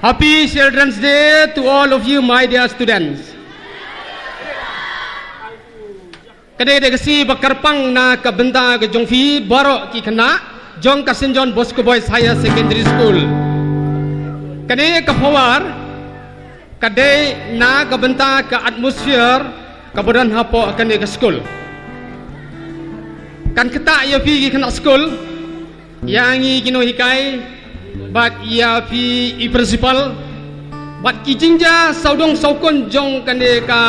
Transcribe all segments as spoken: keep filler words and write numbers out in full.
Happy Children's Day to all of you, my dear students. Ka dei da ka sngi ba kyrpang na ka bynta ka jong phi baroh ki khynnah jong ka Saint John Bosco Boys Higher Secondary School. Kane ka pawar ka dei na ka bynta ka atmosphere kaba don hapoh kane ka skul. Kan ktah ïa phi ki khynnah skul, ïa ngi ki nonghikai, bad ïa phi i principal, bad ki jingjia sawdong sawkun jong kane ka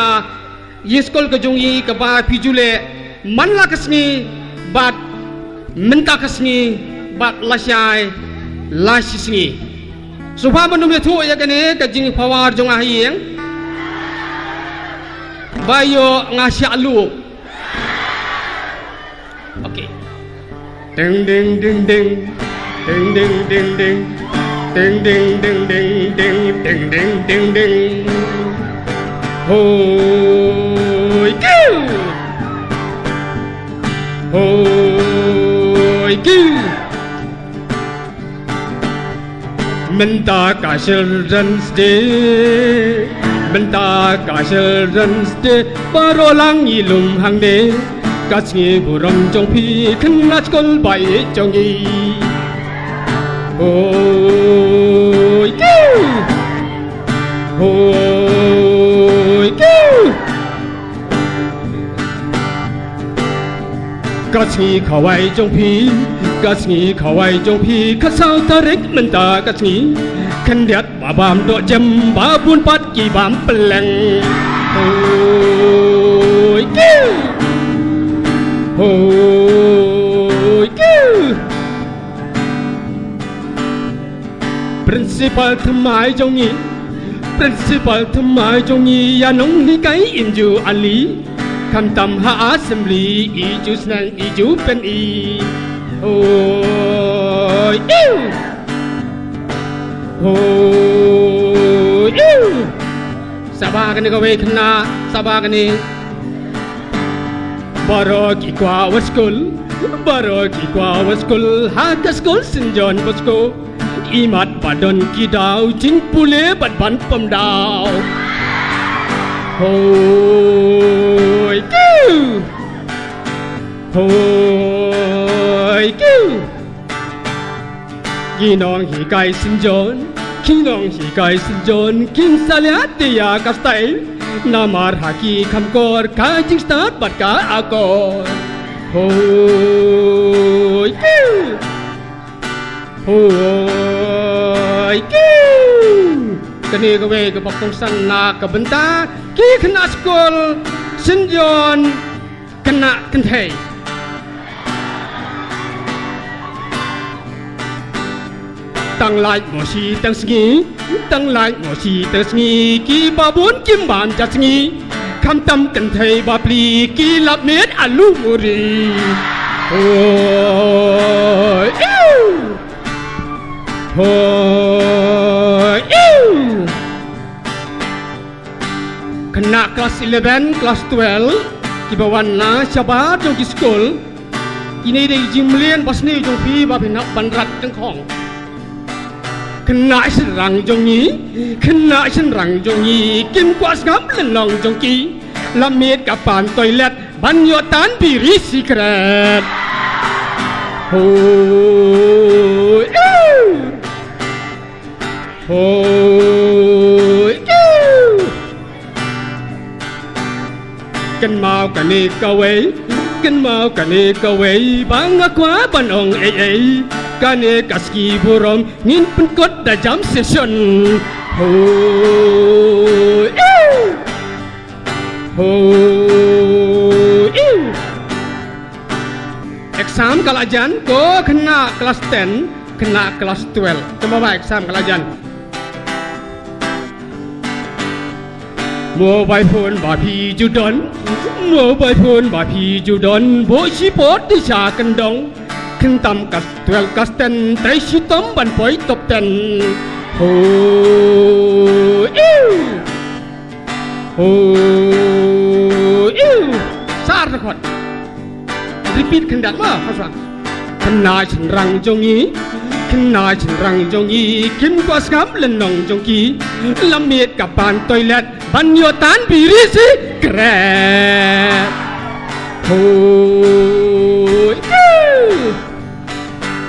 ïing skul ka jong ngi kaba phi ju leh man la ka sngi, bad mynta ka sngi, bad lashai la shi sngi. Sngewbha ban ym ïathuh ïa kane ka jingpawar jong nga ha ïing. Ba ïoh nga shah luh. Okay. Ding ding ding ding. Ding ding ding ding. Ding ding ding ding ding. Ding ding ding ding. Hoi kiu. Hoi kiu. Mynta ka Children's Day, mynta ka Children's Day, baroh lang ngi lum hangne, ka sngi burom jong phi khynnah skul ba ïeit jong ngi. Hoi kiu, hoi kiu. Ka sngi khawai jong phi, ka sngi khawai jong phi, ka saw tarik mynta ka sngi. Khyndiat ba bam doh jem, ba bun pat ki bam pylleng. Hoi kiu, hoi kiu. Principal thymmai jong ngi, Principal thymmai jong ngi, ïa nonghikai im ju ali. Khamtam ha assembly i ju sneng i ju pyni. Hoi iu, hoi iu. Sngewbha kane kawei khynnah, sngewbha kane. Baroh ki kwah wat skul, baroh ki kwah wat skul, ha ka skul Saint John Bosco. Imat ba don ki daw jingpule bad ban pom daw. Hoi kiu, hoi kiu. Ki nonghikai Saint John, ki nonghikai Saint John, kim salia te ïa ka style. Namar ha ki kham kor ka jingstad bad ka akor. Hoi kiu, hoi kiu. Kane kawei kaba kongsan na ka bynta ki khynnah skul Saint John. Khynnah kynthei. Tang lait mo shi tang sngi, tang lait mo shi tang sngi, ki babun kim bam ja sngi. Khamtam kynthei bapli ki lap miet alu muri. Hoi iu, hoi iu. Khynnah klas eleven, klas twelve, kiba wan na shabar jong ki skul, kine dei jingmlien basniew jong phi ba phin hap ban rat jingkhong. Khynnah shynrang jong ngi, khynnah shynrang jong ngi, kim kwah sngap lynnong jong ki. Lap miet ka pan toilet, ban ïoh tan biri sikret. Hoi iu. Hoi kiu. Kynmaw kane kawei, kynmaw kane kawei, ba nga kwah ban ong ei ei. Kane ka sngi burom ngin pynkut da jam session. Hoi iu, hoi iu. Exam ka la jan, ko khynnah klas ten, khynnah klas twelve. Kumba ba exam ka la jan. Mobile phone ba phi ju don, mobile phone ba phi ju don, buh shi por te sha kyndong. Khamtam klas twelve klas ten, trei shitom ban poi top ten. Hoi iu, hoi iu. Sar record. Repeat khyndiat mo, ha shuwa. Khynnah shynrang jong ngi, Khynnah shynrang jong ngi kim kwah sngap lynnong jong ki. La miet ka ban toilet ban ïoh tan biri sikret. Hoi kiu.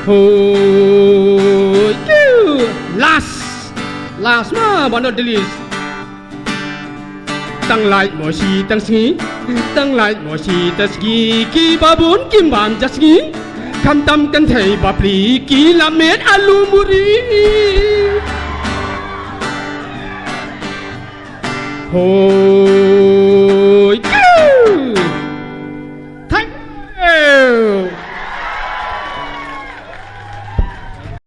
Hoi kiu. Last. Last ma, ban ot the list. Tang lait mo shi tang sngi, tang lait mo shi tang sngi, ki babun kim bam ja sngi. Khamtam kynthei bapli ki la miet alu muri. Ho.